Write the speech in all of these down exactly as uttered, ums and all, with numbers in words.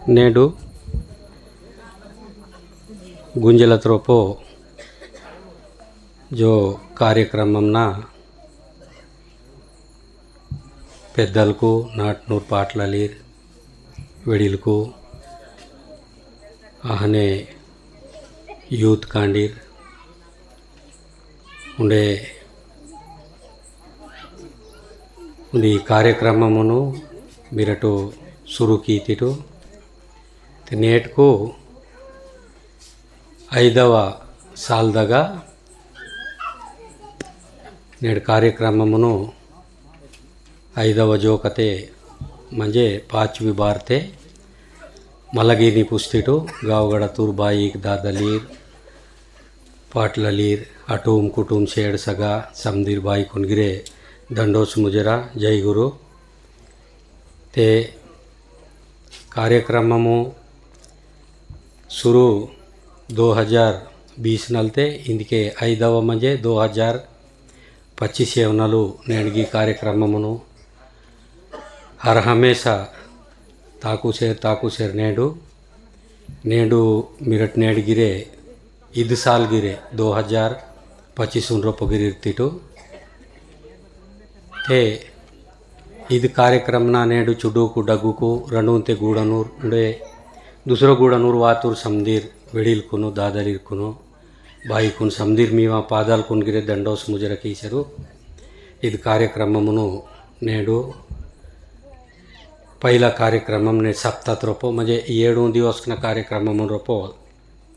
नेडू गुंजलत रोपो जो कार्यक्रममना पेद्दलकु नाटनूर पाटलालीर वेडिलकु आहने youth कांडीर उंडे उंदी कार्यक्रममुनु मिरटु सुरु कीतिटु। ते नेटकु ऐदव सालदगा नेड कार्यक्रममुनु ऐदव जोकते मंजे पाचवी बारते मलगीनी पुस्तिटु गावगड़ तुर्बाईक दादलीर पाटलालीर अटूम कुटुम सेड सगा समदीर बाई कुनगिरे दंडोस मुजरा जय गुरु। ते कार्यक्रममु सुरु दो हजार बीस नलते इंदके ऐदव मंजे दो हजार पच्चीस एवनलु नेडगी कार्यक्रममुनु हर हमेशा ताकुसेर ताकुसेर नेडू नेडू मिरट नेडगिरे इद साल गिरे दो हजार पच्चीस उन रोपो गिरे इर्तिटु। ते इद कार्यक्रम ना नेडू चुडूकु डगुकु रंडून ते गूडनूर उंडे दूसरो गूडनूर वातूर समदीर वेड़ील कुनु दादलीर कुनु बाई कुन समदीर मीवा पादाल कुन गिरे दंडोस मुजरा कीसरु। इद कार्यक्रम मुनु नेडू पहिला कार्यक्रम ने सप्तात रोपो मजे येडू दिवस ना कार्यक्रम मुनु रोपो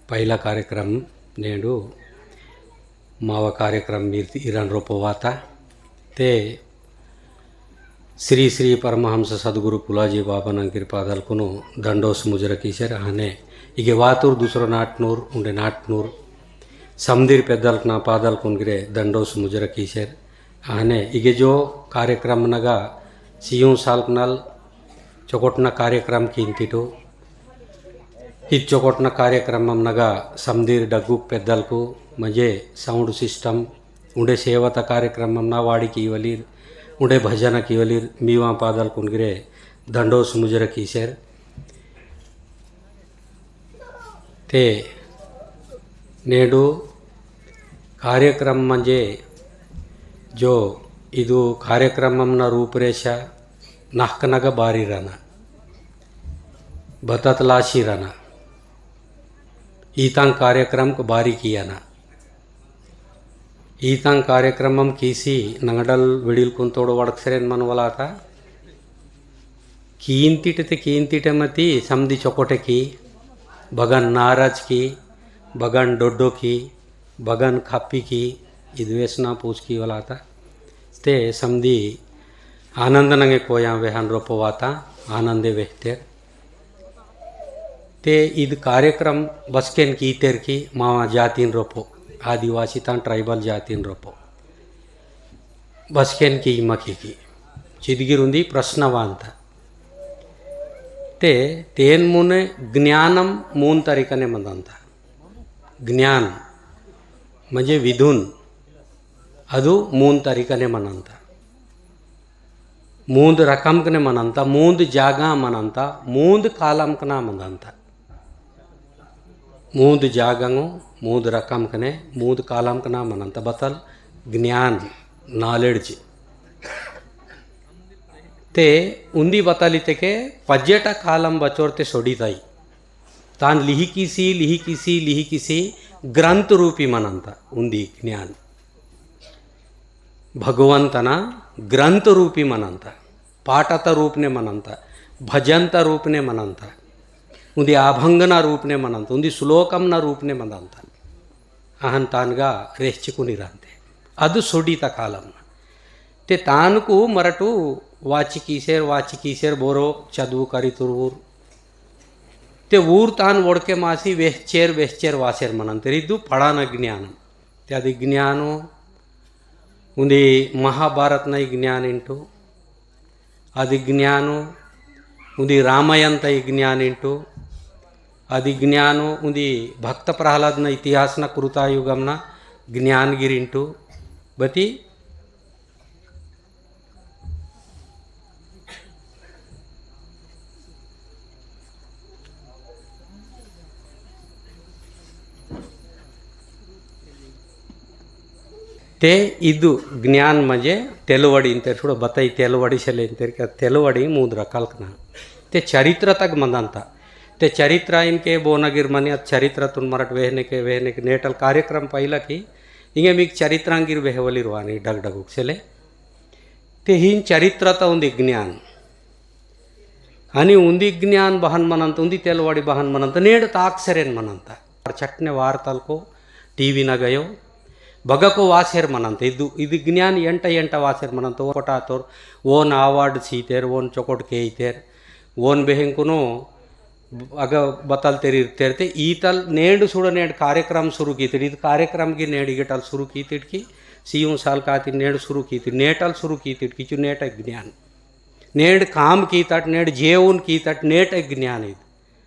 पहिला कार्यक्रम नेडू मावा कार्यक्रम मीर इरन रोपो वाता। ते श्री श्री परमहंस सद्गुरु पुलाजी बाबा नंग कृपादल कुनु दंडोस मुजरा कीसेर। आहने इगे वातुर दूसरो नाटनूर उंडे नाटनूर समदीर पेद्दल ना पादल कुन गिरे दंडोस मुजरा कीसेर। आहने इगे जो कार्यक्रम नगा सियुं साल नल चोकोटना कार्यक्रम कींतिटो। इद चोकोटना कार्यक्रम नगा समदीर डग्गुक पेद्दलकु मजे sound system उंडे सेवता कार्यक्रम ना वाड़ी कीवलीर उंडे भजन कीवलीर मीवा पादल कुनगिरे दंडोस मुजरा कीसेर। ते नेडू कार्यक्रम मंजे जो इदु कार्यक्रम ना रूपरेषा नाहकनगा बारी रना बततलासी रना ईतां कार्यक्रम को बारी कियाना। ईतां कार्यक्रमम कीसी नंगडल विडिल कुंतोड़ वड़कसरेन मन वलाता। कींतिट ते कींतिट मती समदी चोकोटे की, बगन नाराज की, बगन डोडो की, बगन खापी की, इद्वेसना पूछ की वलाता। ते समदी आनंद नंगे कोया वेहन रोपो वाता, आनंदे वेहतेर। ते इद कार्यक्रम बसकेन कीतेर की मावा जातिन रोपो, आदिवासी तान tribal जातिन रोपो। बसकेन की मकी की। चिदगिर उंदी प्रश्न वांता। ते तेन मुने ज्ञानम मून तरीकने मंदंता। ज्ञान म्हणजे विधुन अदु मून तरीकने मनंता। मूंद रकम कने मनंता, मूंद जागा मनंता, मूंद कालम कना मनंता। मूंद जागंगो, मूंद रकम कने, मूंद कालम कना मनंता। बतल ज्ञान, knowledge। ते उंदी बतल इतेके पजेटा कालम बचोर ते सोडीताई। तान लिहिकिसी, लिहिकिसी, लिहिकिसी ग्रंथ रूपी मनंता उंदी ज्ञान। भगवंतना ग्रंथ रूपी मनंता, पाटत रूपने मनंता, भजंत रूपने मनंता, उंदी आभंगना रूपने मनंता, उंदी श्लोकमना रूपने मनंता। अहन तानगा रेहचिकुनी रहंते। अदु सोडीता कालम। ते तानकु मरटु वाचिकीसेर, वाचिकीसेर बोरो चदु करी तुरुवुर। ते ऊर तान वोड़के मासी वेहचेर, वेहचेर वासेर मनंते। रिद्दु पड़ान ज्ञान। ते अदि ज्ञानो उंदी महाभारत नई ज्ञान इंटु, अदि ज्ञानो उंदी रामायण तई ज्ञान इंटु, अदि ज्ञानो उंदी भक्त प्रहलाद न इतिहास न कृतायुगम न ज्ञान गिरिंटु। बती। ते इदु ज्ञान मजे तेलवड़ी इंतेर, सुड़ा बताई तेलवड़ी सेले इंतेर, क्या तेलवड़ी मूंद रकाल कना। ते चरित्र तक मंदंता। ते चरित्र इनके बोनगिर मनी अत चरित्र तुन मरट वेहने के, वेहने के नेटल कार्यक्रम पहिला की, इंगे मीक चरित्रांगिर वेहवली रुवानी डग डगुक सेले। ते हीन चरित्र ता उंदी ज्ञान। अनि उंदी ज्ञान बहन मनंत, उंदी तेलवाड़ी बहन मनंत, नेड़ ताकसेरेन मनंत। चटने वार्तल को टीवी नगयो, बगको वासेर मनंत। इदु, इदु ज्ञान एंट एंट वासेर मनंत। ओन कोटा तोर, ओन award सीतेर, ओन चोकोट केइतेर, ओन बेहेंकुनो अग बतल तेरिर तेरते, ईतल नेंड सुड़ नेंड कार्यक्रम शुरू कीतिड़, इद कार्यक्रम की नेंड इगटल शुरू कीतिड़ की, सीयूं साल काती नेंड शुरू कीतिड़, नेटल शुरू कीतिड़ की, चु नेट ज्ञान। नेंड काम कीतट, नेंड जेवन कीतट, नेट ज्ञान इद।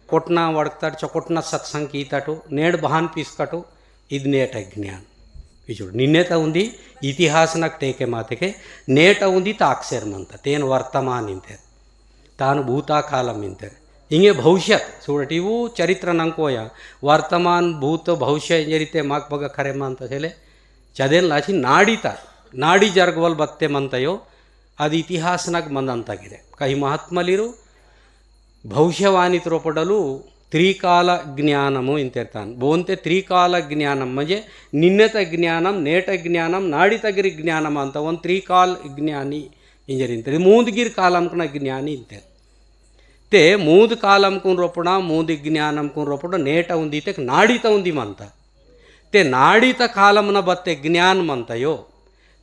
कोटना वड़कतट, चोकोटना सत्संग कीतटो, नेंड बहान पीसकटो, इद नेट ज्ञान। इचुड़ निन्नेत उंदी इतिहास नक टेके मातेके, नेट उंदी ताकसेर मंत, तेन वर्तमान इंतेर। तान भूता कालम इंतेर। इंगे भविष्यत, सूडटी वो चरित्र नंकोया, वर्तमान, भूत, भविष्य इंजरिते माक बग खरे मंत सेले, चदेन लाची नाड़ी ता, नाड़ी जरगवल बत्ते मंतयो, अद इतिहास नक मंदंत गिरे। कही महात्मलिरु, भविष्यवाणी त्रोपडलु त्रिकाल ज्ञानमु इंतेरतान। बोनते त्रिकाल ज्ञानम म्हणजे निन्नेत ज्ञानम, नेट ज्ञानम, नाड़ी तगिरी ज्ञानम अंत वन त्रिकाल ज्ञानी इंजर इंतेर। मूंद गिर कालम कना ज्ञानी इंतेर। ते मूंद कालम कुन रोपड़ा, मूंद ज्ञानम कुन रोपड़ा, नेट उंदी तेक नाड़ी त उंदी मंता। ते नाड़ी त कालम न बत्ते ज्ञान मंतयो।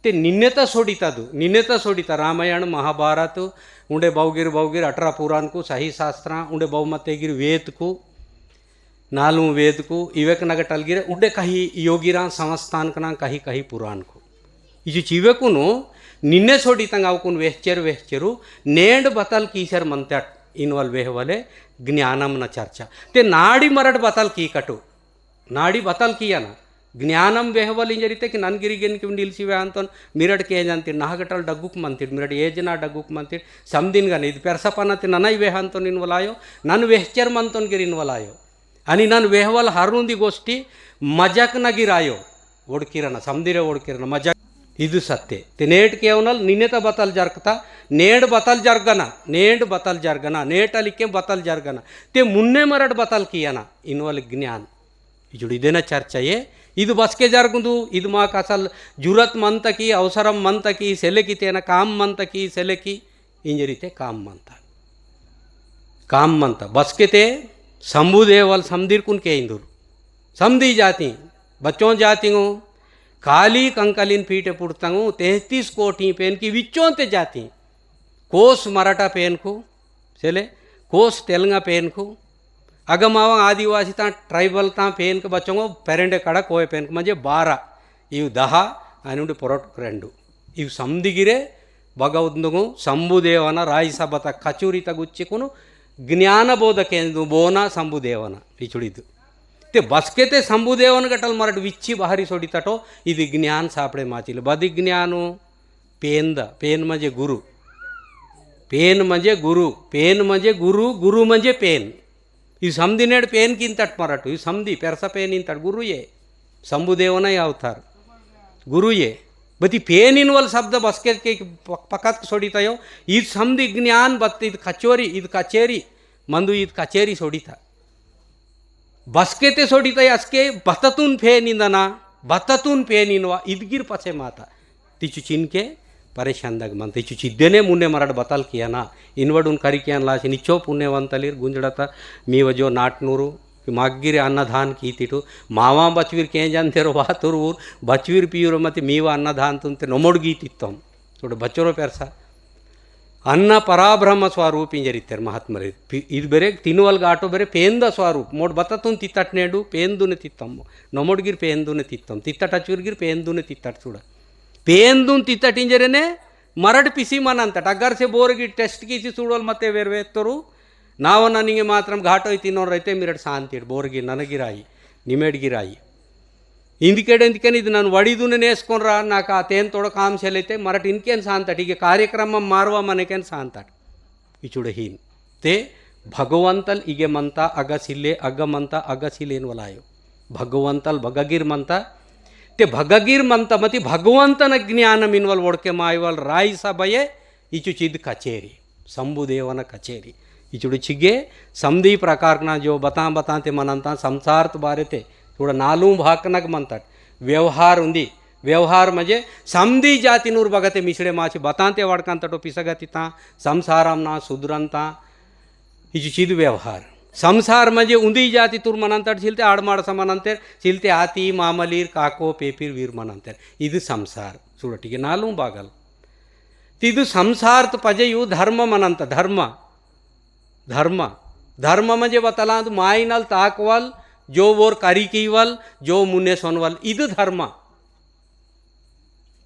ते निन्नेत सोडितदु, निन्नेत सोडित रामायण, महाभारत, उंडे बहुगिर, बहुगिर अठरा पुराण कु, सही शास्त्र, उंडे बहुमते गिर वेद कु, नालू वेद कु, इवेक नगटल गिरे, उंडे कही योगिरा संस्थान कना कही कही पुराण कु। इजु चिवेकुनु निन्ने सोडितंग अवकुन वेहचेर वेहचेरु, नेंड बतल कीसर मंतट इनवल वेहवले ज्ञानम न चर्चा। ते नाड़ी मरट बतल की कटु। नाड़ी बतल कियाना। ज्ञानम वेहवल इंजरिते कि नन गिरिगेन कि निलसी वेहंतोन मिरट के जानतिर, नाहगटल डगुक मंतिर, मिरट एजना डगुक मंतिर, समदिन गन इद पेरसपना ते ननाई वेहंतोन इनवलायो, नन वेहचर मंतोन गिर इनवलायो। अनि नन वेहवल हरुंदी गोष्ठी मजाक न गिरायो, ओड़किरना, समदिरे ओड़किरना, मजाक। इदु सत्य। ते नेट केवनल निन्नेत बतल जरकता, नेड बतल जरगना, नेड बतल जरगना, नेट अलिके बतल जरगना। ते मुन्ने मरट बतल कियाना, इनवल ज्ञान। इजुड़ इदेना चर्चा ये, इद बसके जरगुंदु, इद माक असल जुरत मंतकी, अवसरम मंतकी, सेलेकी तेना काम मंतकी, सेलेकी, इंजरिते काम मंता। काम मंता। बसके ते संबुदेवल समदिरकुन के इंदुर। समदी जाति, बच्चों जातिंगो, काली कंकलिन पीटे पुड़तंगो, तैंतीस कोटी पेन की विच्चों ते जाति। कोस मराठा पेन को, सेले, कोस तेलंगा पेन को, अगमावा आदिवासी ता ट्राइबल ता पेन के बच्चों को पेरेंडे कड़ा कोय पेन के मजे बारा, इव दहा, अनुंडे पोरोट रेंडु। इव समदिगिरे बगवदुंगु संबुदेवना रायसभा ता कचूरी ता गुच्चिकुनु ज्ञान बोध केंदु बोना संबुदेवना पिचुड़िदु। ते बसके ते संबुदेवन गटल मरट विच्ची बाहरी सोड़ी तटो इदि ज्ञान सापड़े माचिल। बदि ज्ञानो पेन द, पेन मजे गुरु। पेन मजे गुरु, पेन मजे गुरु, गुरु मजे पेन। इव समदी नेड पेन किन तट मरटु, इव समदी पेरसा पेन इन तट गुरु ये। संबुदेवना ये अवतार। गुरु ये। बती पेन इनवल शब्द बसके के पक-, पकत सोड़ी तयो, इव समदी ज्ञान बत्ती इद कचोरी, इद कचेरी, मंदु इद कचेरी सोड़ी ता। बसके ते सोड़ी तय असके बततुन फेन इंदना, बततुन फेन इनवा, इदगिर पसे माता। तिचु चिनके परेशान दग मन। तिचु चिद्देने मुन्ने मरड बतल कियाना। इनवडुन करी कियान लासी निचो पुण्यवंतलिर गुंजड़ता मी वजो नाटनूरु। कि मागिर अन्नदान की तिटु। मावा बचवीर के जन तेरो वातुर ऊर। बचवीर पीर मति मीवा अन्नदान तुन ते नमोड़ गीत इत्तम। थोड़े बच्चों पेरसा। अन्न पराब्रह्म स्वरूप इंजरित्तेर महात्मरे। पि-, इद बेरे तिनुवल गाटो बेरे पेंद स्वरूप। मोड़ बततुन तित्तट नेडु, पेंदुने तित्तम। नमोड़ गिर पेंदुने तित्तम। तित्तट अचुर गिर पेंदुने तित्तट चूड़ा। पेंदुन तित्तट इंजरेने मरड पिसी मनंतट। अगर से बोर गिर टेस्ट कीसी चूड़ोल मते वेर वेत्तोरु। नावना निंगे मात्रम घाटो इतिनोर रहते मिरट शांतिट। बोर गिर नन गिराई, निमेट गिराई। इंदिकेड इंदिकेन इद नन वड़ीदुने नेसकोन रा, नाका तेन तोड़ काम सेलेते, मरट इनकेन सांतट, इगे कार्यक्रम मारवा मनेकेन सांतट। इचुड़े हीन। ते भगवंतल इगे मंता अगसिले, अग मंता अगसिलेन वलायो। भगवंतल बगगिर मंता, ते भगगीर मंत मति भगवंतन ज्ञान मिनवल वोड़के मायवल राई सभये इचु चिद कचेरी, शंभुदेवन कचेरी। इचुड़ चिगे समदी प्रकारकना जो बतां बतां ते मनंता संसार त बारे ते थोड़ा नालू भाकनक मंतट व्यवहार उंदी। व्यवहार मजे समदी जाति नूर बगते मिसड़े माची बतां ते वड़कंतटो पिसगतिता संसारम ना सुधरंता। इचु चिद व्यवहार। संसार मजे उंदी जाति तुर मनंतट सिलते आड़माड़ समानंतेर, सिलते आती, मामलीर, काको, पेपीर, वीर मनंतेर। इद संसार। सुड़टिके नालू बागल। तिदु संसार त पजे यु धर्म मनंत, धर्म। धर्म। धर्म मजे बतलांत माइनल ताकवल, जो वोर करी कीवल, जो मुने सोनवल, इद धर्म।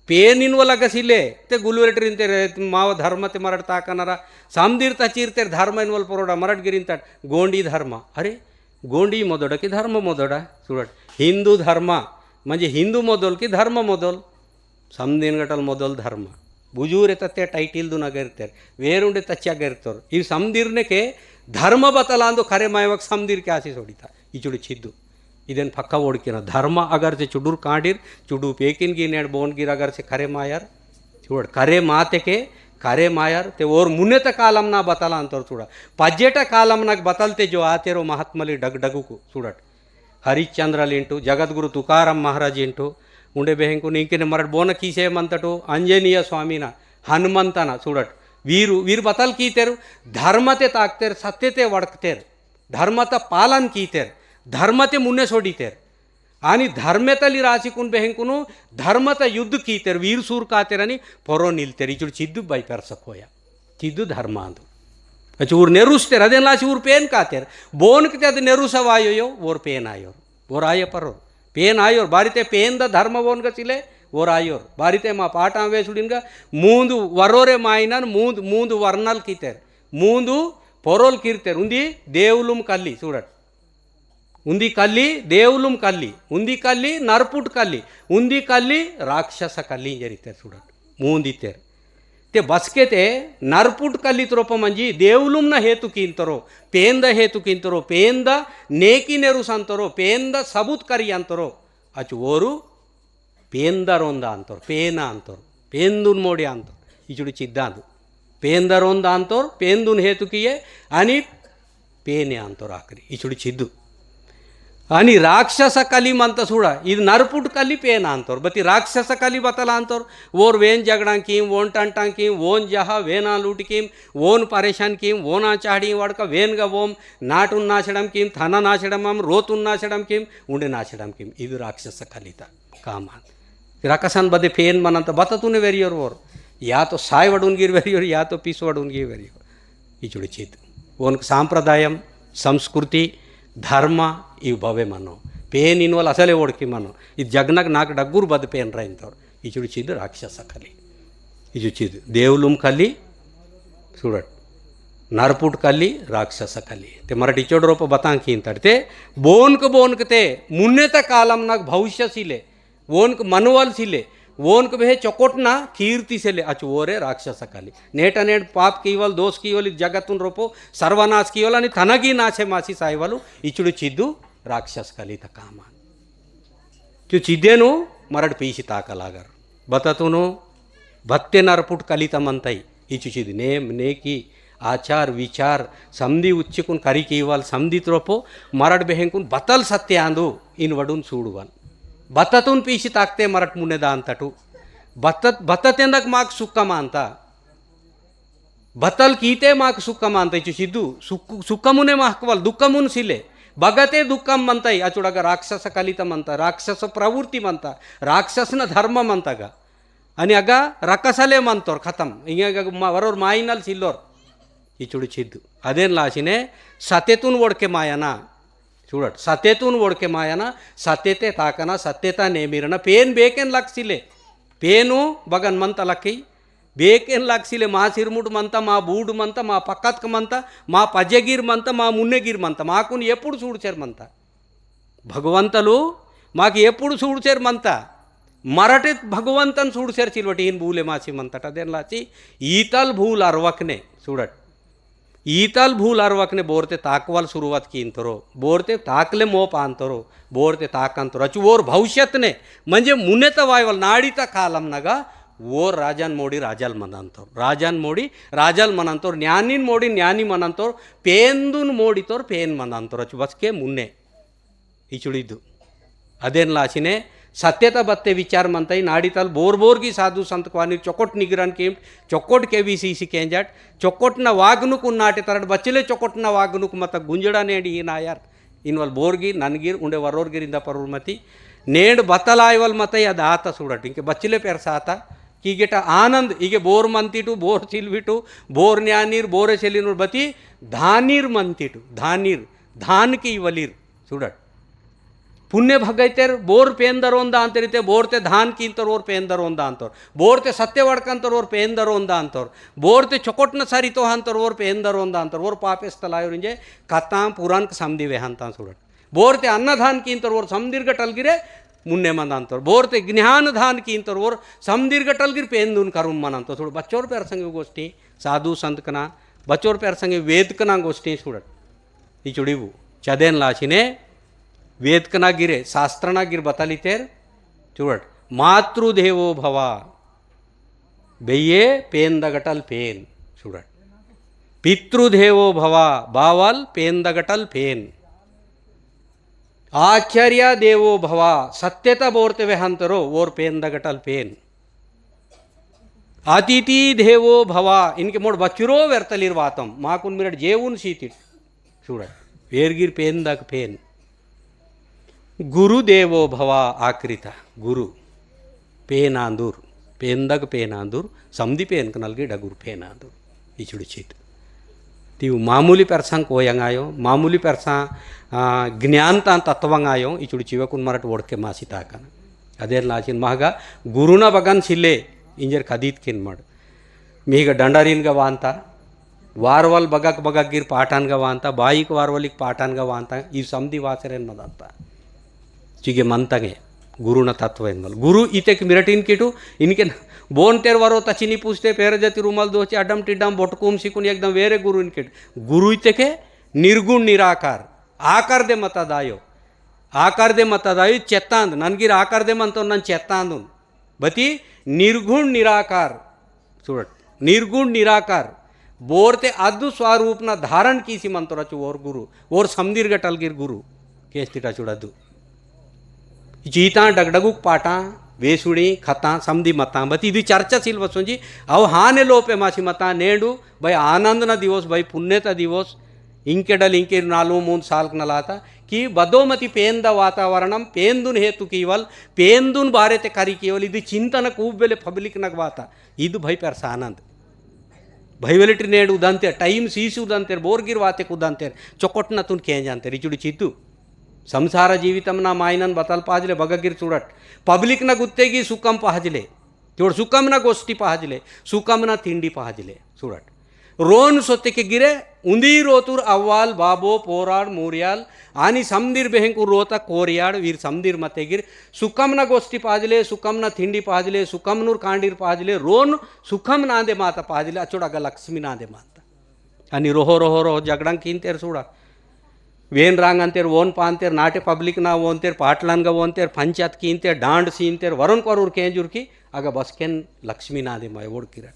पेन इनवल अगसिले, ते गुलुरेटरिन ते रे-, माव धर्म ते मरट ताकनरा, समदीर तचीर ते धर्म इनवल परोडा, मरट गिरिन तट, गोंडी धर्म। अरे, गोंडी मोदोडा की धर्म मोदोडा? सुडट, हिंदू धर्म, म्हणजे हिंदू मोदोल की धर्म मोदोल? समदीन गटल मोदोल धर्म। बुजूरे तत्ते title दुना गेरतेर, वेरुंडे तच्चा गेरतोर। इव समदीरने के धर्म बतलांदो खरे मायवक समदीर के आसी सोडिता। इचुड़ चिद्दु। इदेन पक्का ओड़किना। धर्म अगर से चुडुर कांडिर, चुडु पेकिन गी नेड बोन गिर अगर से करे मायर, चुड़ करे माते के, करे मायर, ते ओर मुन्नेत कालम ना बतला अंतर चुड़ा। पज्जेट कालम ना बतलते जो आतेरो महात्मली डगडगु को चुड़ट। हरिश्चंद्र लिंटू, जगद्गुरु तुकाराम महाराज इंटू, उंडे बेहेंकु निंकिने मरट बोन कीसे मंतटो, अंजनीय स्वामीना, हनुमंतना चुड़ट। वीरु, वीर बतल कीतेरु, धर्मते ताकतेर, सत्यते वड़कतेर। धर्मत पालन कीतेर, धर्मते मुन्ने सोडीतेर। आनी धर्मेतली राशिकुन बेहेंकुनु धर्मत युद्ध कीतेर, वीर सूर कातेर अनि परो निलतेर। इचुड़ चिद्दु बाई पेरसकोया। चिद्दु धर्मांदु। अचु ऊर नेरुस्तेर, अदेन लासी ऊर पेन कातेर। बोन किते अद नेरुस वायो यो, वोर पेन आयोर। वोर आय परो। पेन आयोर, बारिते पेन द धर्म बोन गसिले, वोर आयोर। बारिते मा पाटां वेसुडिन ग, मूंद वरोरे माइनन, मूंद, मूंद वर्णल कीतेर। मूंदु पोरोल कीर्तेर उंदी देवलुम कल्ली सूडट। उंदी कल्ली देवलुम कल्ली, उंदी कल्ली नरपुट कल्ली, उंदी कल्ली राक्षस कल्ली इंजेर इत्तेर सूडट। मूंद इत्तेर। ते बसके ते नरपुट कल्ली त्रोप मंजी देवलुम न हेतु कींतरो, पेंद हेतु कींतरो, पेंद नेकी नेरुस अंतरो, पेंद सबूत करी अंतरो। अचु ओरु पेंदरोंद अंतोर, पेन अंतोर, पेंदुन मोड़े अंतोर, इचुड़ी चिद्दांदु। पेंदरोंद अंतोर, पेंदुन हेतु किये, अनि पेने अंतोर आखरी, इचुड़ी चिद्दु। अनि राक्षस कली मंत सूड़ा, इद नरपुट कली पेन अंतोर, बती राक्षस कली बतल अंतोर, वोर वेन जगड़ां कीम, वोन टंटां कीम, वोन जहा, वेना लूट कीम, वोन परेशान कीम, वोना चाहड़ी वड़का, वेन गा वोम, नाटुन नाचड़म कीम, थाना नाचड़म हम, रोतुन नाचड़म कीम, उंडे नाचड़म कीम, इद राक्षस कली ता। कामान। रकसन बदे पेन मनंत बततुने वेरियोर वोर। या तो साय वडुन गिर वेरियोर, या तो पीस वडुन गिर वेरियोर। इचुड़ी चित। ओनक सांप्रदायम, संस्कृति, धर्म, इव भवे मनो। पेन इनवल असले ओड़की मनो। इद जगनक नाक डग्गुर बद पेन रैंतोर। इचुड़ी चिद राक्षस कली। इचुड़ी चिद देवलुम कली, सूडट। नरपुट कली, राक्षस कली। ते मरट इचोड़ रोप बतां कींतड़ ते, बोनक बोनक ते, मुन्नेत कालम नग भविष्य सिले, वोनक मनवल सिले, वोनक बेहे चोकोटना कीर्ति सिले, अचु वोरे राक्षस कली। नेट नेट पाप कीवल, दोष कीवल, इद जगतुन रोपो, सर्वनाश कीवल, अनि तनगी नाशे मासी सायवलु, इचुड़ु चिद्दु राक्षस कली तकामान। चु चिद्देनु मरड़ पीसी ताकलागर। बततुनु बत्ते नरपुट कलित मंतई। इचु चिद नेम, नेकी, आचार, विचार, समदी उच्चिकुन करी कीवल, समदी त्रोपो, मरड़ बेहेंकुन बतल सत्य आंदु, इन वडुन सूडुवन। बततुन पीसी ताकते मरट मुने दान तटु। बतत, बततेंदक माक सुक्का मानता। बतल कीते माक सुख मानते चु सिद्धू, सुख, सुखमुने महकवल, दुखमुन सिले। बगते दुखम मनताई, अचुड़गा राक्षस कलित मनता, राक्षस प्रवृत्ति मनता, राक्षसन धर्म मनतागा। अनि अगा रकसले मनतोर खतम, इंगे अगा मा-, वरोर माइनल सिल्लोर। इचुड़ सिद्धू। अदेन लासिने सतेतुन वोड़के मायना। चूड़ट, सतेतुन वोड़के मायना, सतेते ताकना, सतेता नेमिरना, पेन बेकेन लक्सिले। पेनु बगन मनता लक्की, बेकेन लाग सिले मा सिरमुड मंता, मा बूड मंता, मा पक्कत्क मंता, मा पजेगिर मंता, मा मुन्नेगिर मंता, माकुन एपुड़ सूड़सेर मंता। भगवंतलु माक एपुड़ सूड़सेर मंता। मरटित भगवंतन सूड़सेर चिलवटी इन भूले मासी मंतट अदेन लाची ईतल भूल अरवकने सूड़ट। ईतल भूल अरवकने बोरते ताकवाल शुरुआत कींतरो, बोरते ताकले मोप आंतरो, बोरते ताकंतरो। अचु वोर भविष्यतने, म्हणजे मुन्ने तवायवल नाड़ी ता कालम नगा, वोर राजन मोड़ी राजल मनंतोर, राजन मोड़ी राजल मनंतोर, न्यानीन मोड़ी न्यानी मनंतोर, पेंदुन मोड़ी तोर पेन मनंतोर। अचु बसके मुन्ने। इचुड़िद्दु। अदेन लाचिने सत्यता बत्ते विचार मंतई नाड़ीतल बोर बोर की साधु संत क्वानी चोकोट निगरन कीम, चोकोट के वी सी सी केंजट, चोकोट न वागनुक उन्नाटे तरट बच्चले चोकोट न वागनुक मत गुंजड़ा नेंड ही नायर। इनवल बोर गी, ननगीर, उंडे वरोर गिर इंदा परुर मती। नेंड बतल आयवल मत या दाता सुड़ट। इंके बच्चले पेरसाता। की गेटा आनंद, इगे बोर मंतीटु, बोर सिलविटु, बोर न्यानीर, बोरे सेलिनुर बती, धानीर मंतीटु, धानीर, धान की वलीर। सुड़ट। पुण्य भगैतेर बोर पेंदरोन दांतेर इते बोरते धान कींतर ओर पेंदरोन दांतर। बोरते सत्य वड़कंतर ओर पेंदरोन दांतर। बोरते चोकोटन सरितो हंतर ओर पेंदरोन दांतर। ओर पापेस तलायोर इंजे कतां पुरान क समदी वेहंतां सुड़ट। बोरते अन्न धान कींतर ओर समदीर गटल गिरे मुन्ने मंदांतर। बोरते ज्ञान धान कींतर ओर समदीर गटल गिर पेंदुन करुम मनंतर। सुड़ बच्चोर पेरसंगे गोष्ठी, साधु संत कना, बच्चोर पेरसंगे वेद कना गोष्ठी सुड़ट। इचुड़ीवु चदेन लाचिने वेदकना गिरे, शास्त्रना गिर बतलितेर, चुड़ट, मातृदेवो भवा, बेये पेन दगटल पेन, चुड़ट, पितृदेवो भवा, बावल पेन दगटल पेन, आचार्य देवो भवा, सत्यता बोरते वेहंतरो, वोर पेन दगटल पेन। अतिथि देवो भवा, इनके मोड़ बच्चुरो वेर्तलिर वातम, माकुन मिरट जेवुन सीतिट। सूड़ट, वेरगिर पेन दक पेन। गुरु देवो भवा आकृता, गुरु। पेन आंदुर, पेन दक पेन आंदुर, समदि पेन कनल गिर डगुर पेन आंदुर। इचुड़ चित। तीव मामूली पेरसां कोयंग आयो, मामूली पेरसां, आ, ज्ञान तां तत्वंग आयो, इचुड़ चिवकुन मरट वोड़के मासी ताकन। अदेर लाचिन महगा गुरुना बगन सिले इंजर कदीत किन मड़। मीगा डंडारीन गा वांता, वारवल बगक बगक गिर पाटान गा वांता, बाईक वारवलिक पाटान गा वांता, इव समदी वासरेन मदंता। चिगे मंतंगे गुरुना तत्व एन्मल। गुरु इतेक मिरटिन किटु, इनके बोन तेर वरो तचिनी पूछते, पेर जति रुमाल दोचे, अडम टिड्डम बोटकुम सिकुन एकदम वेरे गुरु इनके। गुरु इतेके निर्गुण निराकार, आकार दे मता दायो। आकार दे मता दायो, चेत्तांद, ननगिर आकार दे मंतो नन चेत्तांदुन। बती निर्गुण निराकार, चूड़ट, निर्गुण निराकार, बोरते अद्दु स्वरूपना धारण कीसी मंतोर अचु ओर गुरु, ओर समदीर गटलगिर गुरु, केस्तिटा चूड़द्दु। जीता डगडगुक पाटा, वेसुड़ी, खता, समदी मता, बती इदु चर्चा सील वसुंजी, अव हाने लोपे मासी मता, नेंडु, भाई आनंद ना दिवस, भाई पुण्यता दिवस, इंकेडल इंके नालू मूंद साल नलाता, कि बदोमती पेंद वातावरणम, पेंदुन हेतु कीवल, पेंदुन बारे ते करी कीवल, इदु चिंतन कूबेले public नग वाता, इदु भाई पेरसा आनंद। भैवलिटी नेड उदंतेर, time सीसी उदंतेर, बोरगिर वातेक उदंतेर, चोकोटना तुन केंजंतेर, इचुड़ी चित्तु। संसार जीवितम ना मायनन बतल पाजले बगगिर चूड़ट। Public ना गुत्तेगी सुकम पाजले। चूड़ सुकम ना गोष्टी पाजले, सुकम ना तिंडी पाजले। चूड़ट। रोन सोतेके गिरे, उंदी रोतुर अव्वाल, बाबो, पोराड़, मोरियाल, आनी समदीर बेहेंकु रोता कोरियाड़, वीर समदीर मतेगिर, सुकमना गोष्टी पाजले, सुकमना थिंडी पाजले, सुकमनुर कांडीर पाजले, रोन सुकम नांदे माता पाजले, अचोड़ा गा लक्ष्मी नांदे माता। अनि रोहो, रोहो, रोहो, जगड़ां कीन तेर सूड़ा। वेन रांगन तेर, वोन पान तेर, नाटे public ना वोन तेर, पाटलान गा वोन तेर, पंचायत कीन तेर, डांड सीन तेर, वरुण करूर केंजुर की, अगा बसकेन लक्ष्मी नांदे माय वोड़ किरट।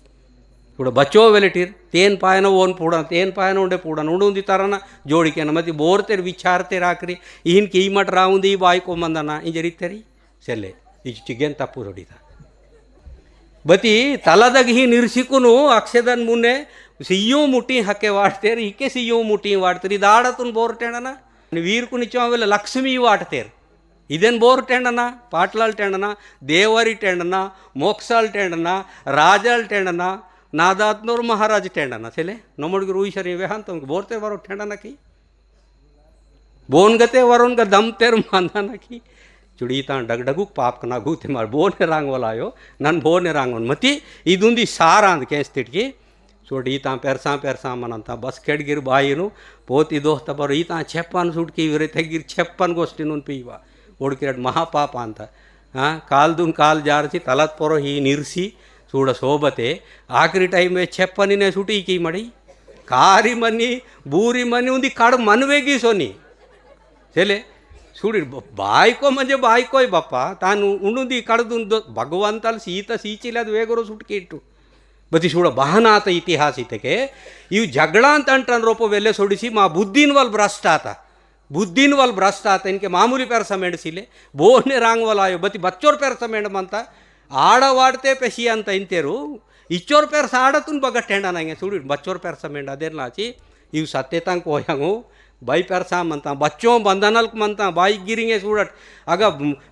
सूड़ा बच्चो वेलेटिर, तेन पायनो वोन पूड़ा, तेन पायनो उंडे पूड़ा, उंडे उंदी तरना, जोड़ी केन मती बोर तेर विचार तेर आखरी, इहिन की मट राउंदी बाई को मंदना, इंजरी तेरी। सेले, इचु चिगेन तप्पु रोडिता। बती तलदग ही निर्सिकुनु अक्षदन मुने सियु मुटी हके वाटतेर, इके सियु मुटी वाटतेर, इदाड़तुन बोर टेंडना। वीरकुन इचो वेले लक्ष्मी वाटतेर। इदेन बोर टेंडना, पाटलाल टेंडना, देवरी टेंडना, मोक्साल टेंडना, राजाल टेंडना, नादातनोर महाराज टेंडना। सेले, नमोड़ की रुई शरीर वेहान तो बोर तेर बारो टेंडना की। बोन गते वरोन ग दम तेर मांदा ना की। चुड़ी तां डगडगुक पाप कना गुते मार बोने रांग वाला आयो, नन बोने रांग वन। मती इदुंदी सार आंद केंस तिटकी। चुड़ी तां पेरसा पेरसा मनंता बस केड़ गिर बाईनु, पोती दोस्त पर ई तां छेप्पन सुटकी विरे ते गिर छेप्पन गोष्टी नुन पीवा। ओड़ किरट महापाप आंता। हाँ, काल दुन काल जार सी तलत परो ही निरसी, सूड़ा सोबते, आखिरी time में छेप्पन इने सुटी की मड़ी। कारी मनी, बूरी मनी उन्दी कड़ मनवेगी सोनी। चले, सुड़ी ब-, बाइको म्हणजे बाइको ही बापा, तान उन्दी कड़ दुन दो, भगवंतल सीता सीचिला वेगरो सुटकेटु। बती सुड़ा बहनात इतिहास इतके, इव जगड़ांत अंटन रोपो वेले सोड़ीसी मा बुद्धिन वल भ्रष्ट आता। बुद्धिन वल भ्रष्ट आता इनके मामूली पेरसा मेंड सिले, बोने रांग वल आयो, बती बच्चोर पेरसा मेंड मनता, आड़ा वाड़ते पेशी अंत इंतेरु, इच्चोर पेरसा आड़तुन बगटेंडा नांगे, सुड़ी बच्चोर पेरसा मेंड अदेर लाची, इव सत्य तांग कोयांगो, बाई पेरसा मनता, बच्चों बंधनल मनता, बाई गिरिंगे सुड़ट, अगा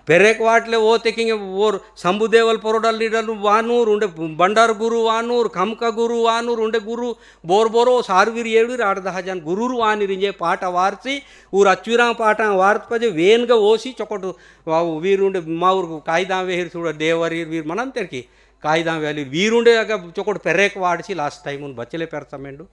पेरेक वाटले वो तेकिंगे वोर संबुदेवल पोरोडल निडल वानूर, उंडे बंडार गुरु वानूर, खमका गुरु वानूर, उंडे गुरु बोर बोरो सारवीर येड़वीर आठ दहा जन गुरुर वानीर इंजे पाटा वारसी, ऊर अच्वीरां पाटा वारत पजे वेनगा ओसी चोकोट वा-, वीर उंडे माउर कायदा वेहिर सुड़ा देवरीर वीर मनंतेर की कायदा वेलीर वीर उंडे अगा चोकोट पेरेक वाड़सी last time उन बचले पेरसा मेंडु।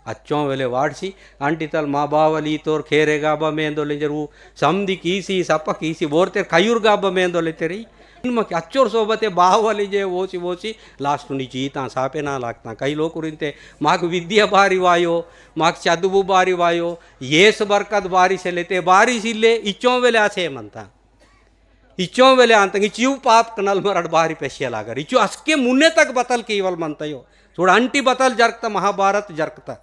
अच्छों वेले वाड़सी, अंटितल मा बावली तोर खेरे गाबा मेंदो लेंजर ऊ समदी कीसी, सपा कीसी, बोरतेर खयूर गाबा मेंदो लेतेरी। इनमा के अच्छोर सोबते बावली जे वोसी वोसी, last उनी जीता सापे ना लागता। कई लोकुरिनते, माक विद्या बारी वायो, माक चदुबु बारी वायो, येस बरकत बारी से लेते, बारी सिले, इच्चों वेले आसे मनता। इच्चों वेले आंतंग इच्चू पाप कनल मरड़ बारी पेशिया लागर। इच्चू असके मुन्ने तक बतल केवल मनता यो। थोड़ा अंटी बतल जरकता, महाभारत जरकता।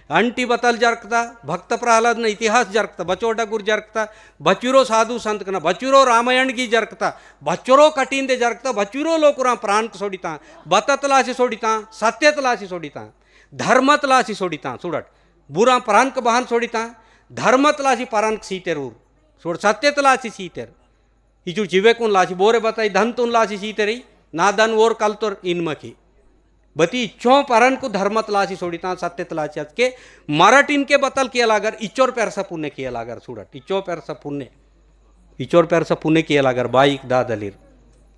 अंटी बतल जरकता, भक्त प्रहलाद न इतिहास जरकता, बचो डगुर जरकता, बचुरो साधु संत कना, बचुरो रामायण की जरकता, बचुरो कठिन दे जरकता, बचुरो लोकुरा प्राण क सोडिता, बततलासी सोडिता, सत्यतलासी सोडिता, धर्मतलासी सोडिता, सुडट। बुरा प्राण क बहान सोडिता, धर्मतलासी प्राण क सीतेरूर। सोड सत्यतलासी सीतेर। इचुर चिवेकुन लासी बोरे बताई धनतुन लासी सीतेरी, ना धन वोर कलतोर इनमकी। बती इच्चों परन कु धर्मत लासी सोडिता, सत्यत लासी अचके मरट इनके बतल किया लागर, इच्चोर पेरसा पुण्य किया लागर सुडट, इच्चो पेरसा पुण्य, इच्चोर पेरसा पुण्य किया लागर बाईक दादलीर।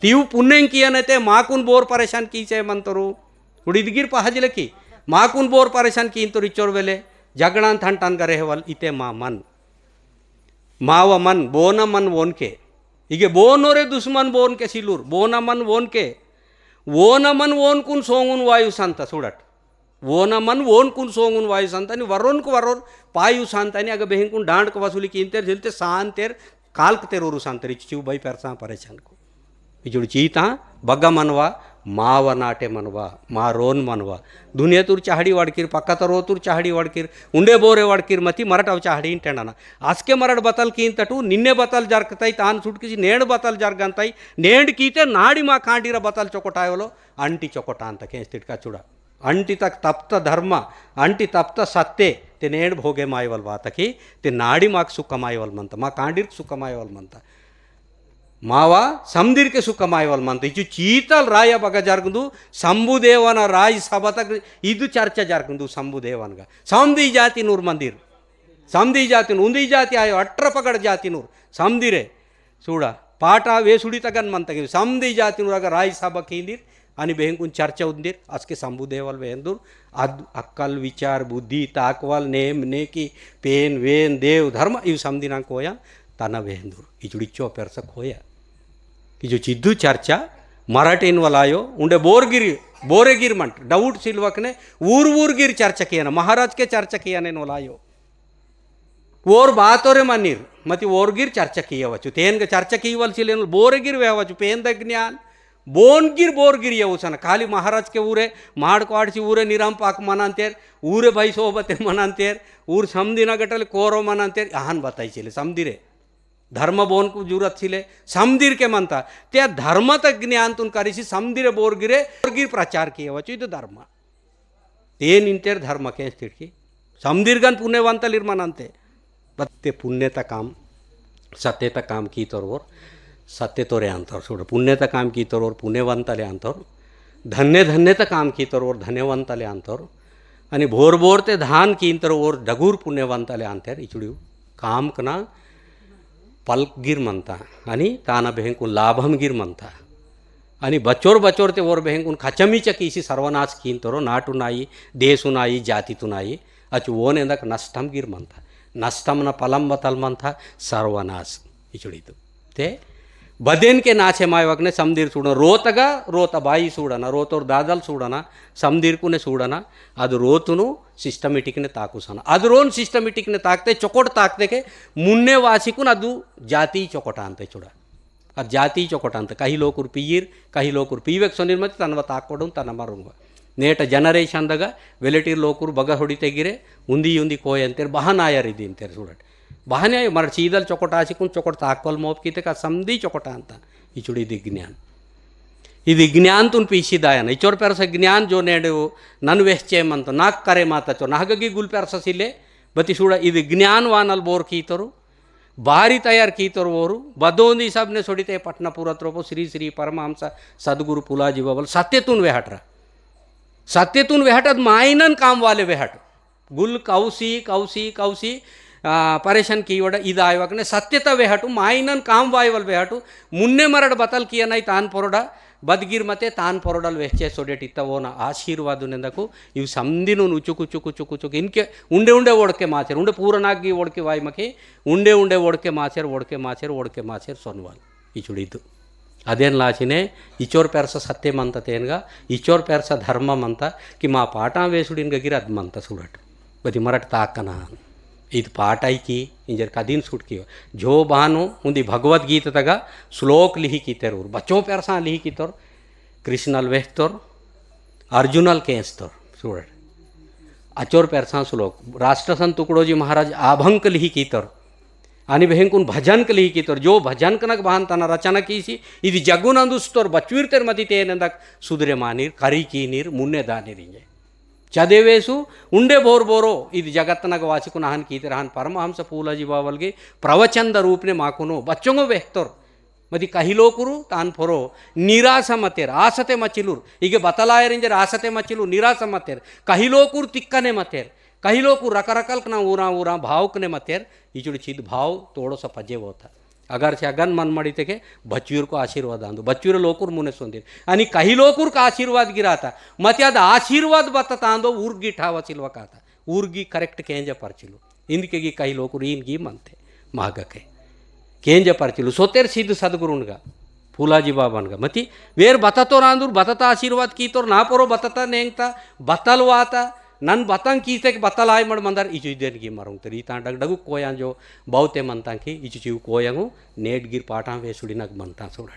तीव पुण्य किया नते माकुन बोर परेशान कीचे मंतोरु। उड़ीदगिर पहाजिले की, माकुन बोर परेशान कींतोर इच्चोर वेले, जगड़ान थंटान गरेहवल इते मा मन। माव मन, बोन मन वोनके। इगे बोनो रे दुश्मन बोनके सिलुर, बोन मन वोनके। वोन मन वोनकुन सोंगुन वायु संत सुडट। वोन मन वोनकुन सोंगुन वायु संत, अनि वरोनकु वरोन पायु संत, अनि अग बेहिंकुन डांडक वसूली कींतेर, झिलते सांतेर, कालकतेर उरु संतेर, इच्चु बाई पेरसा परेशान को। इचुड़ चीता बग्गा मनवा, माव नाटे मनवा, मा रोन मनवा। दुनिया तुर चाहड़ी वड़किर, पक्का तरो तुर चाहड़ी वड़किर, उंडे बोरे वड़किर, मती मरट अव चाहड़ी इंटेंडना। आसके मरट बतल कींतटू, निन्ने बतल जरकताई, तान सुटकिसी नेंड बतल जरगंताई, नेंड कीते नाड़ी मा कांडीरा बतल चोकोटायवलो, अंटी चोकोटांत केंस तिटका चुड़ा। अंटी तक तप्त धर्म, अंटी तप्त सत्य, ते नेंड भोगे मायवल वातकी, ते नाड़ी माक सुख मायवल मंत, मा कांडीर सुख मायवल मंत। मावा समदिर के सुख मायवल मंत। इचु चीतल राय बग जरगंदु, संबुदेवन राय सभा तक इदु चर्चा जरगंदु संबुदेवन गा। समदी जाति नूर मंदिर। समदी जाति नूर, उंदी जाति आयो, अट्र पगड़ जाति नूर। समदिरे। सूड़ा, पाटा वेसुड़ी तगन मंतगे, समदी जाति नूर अगर राय सभा कींदिर, अनि बेहंकुन चर्चा उंदिर, असके संबुदेवल वेंदुर, अद-, अक्कल, विचार, बुद्धि, ताकवल, नेम, नेकी, पेन, वेन, देव, धर्म, इव समदिना कोया, तना वेंदुर। इचुड़ी चो पेरसा कोया। कि जो चिद्दु चर्चा, मराठीन वलायो, उंडे बोरगिर, बोरेगिर मंट, doubt सिलवकने, ऊर ऊरगिर चर्चा किया ना, महाराज के चर्चा किया ने वलायो। ओर बातोरे मनीर, मति ओरगिर चर्चा कियवचु। तेनग चर्चा कियवल सिलेन बोरगिर वेहवचु, पेंद ज्ञान, बोनगिर बोरगिर यवसन। खाली महाराज के ऊरे, माड़ क्वाड़सी ऊरे निराम पाक मनांतेर, ऊरे भाई सोबते मनांतेर, ऊर समदिना गटल कोरो मनांतेर, अहन बताई सिले, समदिरे। धर्म बोन कु जरूरत सिले, समदिर के मनता। ते धर्म त ज्ञान तुन करिसी समदिरे बोरगिरे, बोरगिर प्रचार कियवचु, इद धर्म। तेन इंतेर धर्म के स्थिति की। समदीर्घन पुण्यवंतलिर मनंते। बत्ते पुण्यता काम, सत्यता काम की तोरवर, सत्य तोरे अंतर। सुड़ पुण्यता काम की तोरवर, पुण्यवंतले अंतर। धन्य धन्यता काम की तोरवर, धन्यवंतले अंतर। अनि भोर भोर ते धान की तोरवर, डगुर पुण्यवंतले अंतर। इचुड़ियो काम कना पलक गिर मनता, अनि ताना बेहंकुन लाभम गिर मनता। अनि बचोर बचोर ते ओर बेहंकुन खचमी चकी इसी सर्वनाश कीन तोरो नाटु नाई, देशु नाई, जाति तु नाई, अचु ओन एंदक नष्टम गिर मनता। नष्टम न पलम बतल मनता, सर्वनाश इचुड़ी तु। ते बदेन के नाचे माय वकने समदीर सूडना, रोतगा, रोता बाई सूडना, रोतोर दादल सूडना, समदीर कुने सूडना, अद रोतुनु systematic ने ताकुसना। अद रोन systematic ने ताकते, चोकोट ताकते के, मुन्ने वासी कुन अदु जाति चोकोट आनते चुड़ा। अद जाति चोकोट आनते, कही लोकुर पीर, कही लोकुर पीवेक सोनिर मत तनवा ताकोडुन तन मरुंगवा। नेट generation दगा, वेलेटिर लोकुर बगा होड़ी तेगिरे, उन्दी उन्दी कोय अंतेर, बहान आयर इदी अंतेर सूडट। बहाने आयो, मर चीदल चोकोट आसी कुन चोकोट ताकोल मोप कीते का समदी चोकोट आनता। इचुड़ी इदी ज्ञान। इदी ज्ञान तुन पीसी दायन। इचोर पेरस ज्ञान जो नेडे नन वेहचे मंतो, नाक करे माता चो, नाहगगी गुल पेरस सिले, बती सूड़ा इदी ज्ञान वानल बोर कीतोरु, बारी तयार कीतोर वोरु, बदोंदी सबने सोड़िते पटना पूरत रोपो श्री श्री परमहंस सद्गुरु पुलाजी बाबल सत्य तुन वेहटरा। सत्य तुन वेहट अद माइनन काम वाले वेहट। गुल कौसी, कौसी, कौसी, आ, परेशान की वड़ा इद आयवकने सत्यता वेहटु, माइनन काम वायवल वेहटु, मुन्ने मरड़ बतल किया नाई तान पोरोडा, बदगिर मते तान पोरोडल वेहचे सोडेट इत्ता वोना आशीर्वाद नेंदकु, इव समदिनुन उचुक, उचुक, उचुक, उचुक, इनके उंडे उंडे ओड़के माचेर, उंडे पूरनागी ओड़के वाई मके, उंडे उंडे ओड़के माचेर, ओड़के माचेर, ओड़के माचेर सोनवाल। इचुड़ीतु। अदेन लाचिने इचोर पेरसा सत्य मंता तेनगा, इचोर पेरसा धर्म मंता कि मा पाटां वेसुड़िन गगिर अद मंता सुड़ट। बदी मरट ताकना। इद पाटाई की, इंजर कदीन सुट की। जो बानो उन्दी भगवत गीता तगा श्लोक लिही कीतेर उर। बच्चों पेरसा लिही कीतोर, कृष्णल वेहतोर, अर्जुनल केंजतोर। सुड़ट। अचोर पेरसा श्लोक। राष्ट्रसंत तुकडोजी महाराज आभंक लिही कीतोर। अनि बेहेंकुन भजन कली कीतोर, जो भजन कनक बहान तना रचना कीसी, इदि जगुन अंदुस्तोर बचवीर तेर मति ते नंदक सुधरे मानीर, करी कीनीर, मुन्ने दानीर इंजे। चदेवेसु उंडे बोर बोरो, इदि जगत नग वासिकुन आहन कीते रहन परमहंस फूलाजी बावल गे प्रवचन द रूप ने माकुनो, बच्चोंगो वेहतोर। मति कहिलोकुरु तान फोरो, निराश मतेर, आसते मचिलुर, इगे बतलायर इंजर आसते मचिलु, निराश मतेर, कहिलोकुर तिक्कने मतेर, कहिलोकुर रकरकल कना ऊरा ऊरा भाव कने मतेर, इचुड़ चिद भाव तोड़ो सा पजे वोता। अगर से अगन मन मड़ी तेके बच्चुर को आशीर्वाद आंदो, बच्चुर लोकुर मुने सोंदिर। अनि कहिलोकुर का आशीर्वाद गिराता, मत्याद आशीर्वाद बत्ता तांदो उर्गी ठावा सिलवा काता। ऊर्गी correct केंजा परचिलु। इंदके गी कही लोकुर ईन गी मनते। महगके। केंजा परचिलु। सोतेर सिद्ध सद्गुरुनगा। फूलाजी बाबानगा। मती वेर बततोर आंदुर, बतता आशीर्वाद कीतोर, ना पोरो बतता नेंगता, बतल वाता, नन बतंग कीतेक बतल आय मड़ मंदर इजु इदेन गी मरुंग तेर। इतां डग डगु कोयां जो बहुते मनतां की, इजु चिव कोयांगु, नेट गिर पाटां वेसुड़िनग मनतां सोड़ा।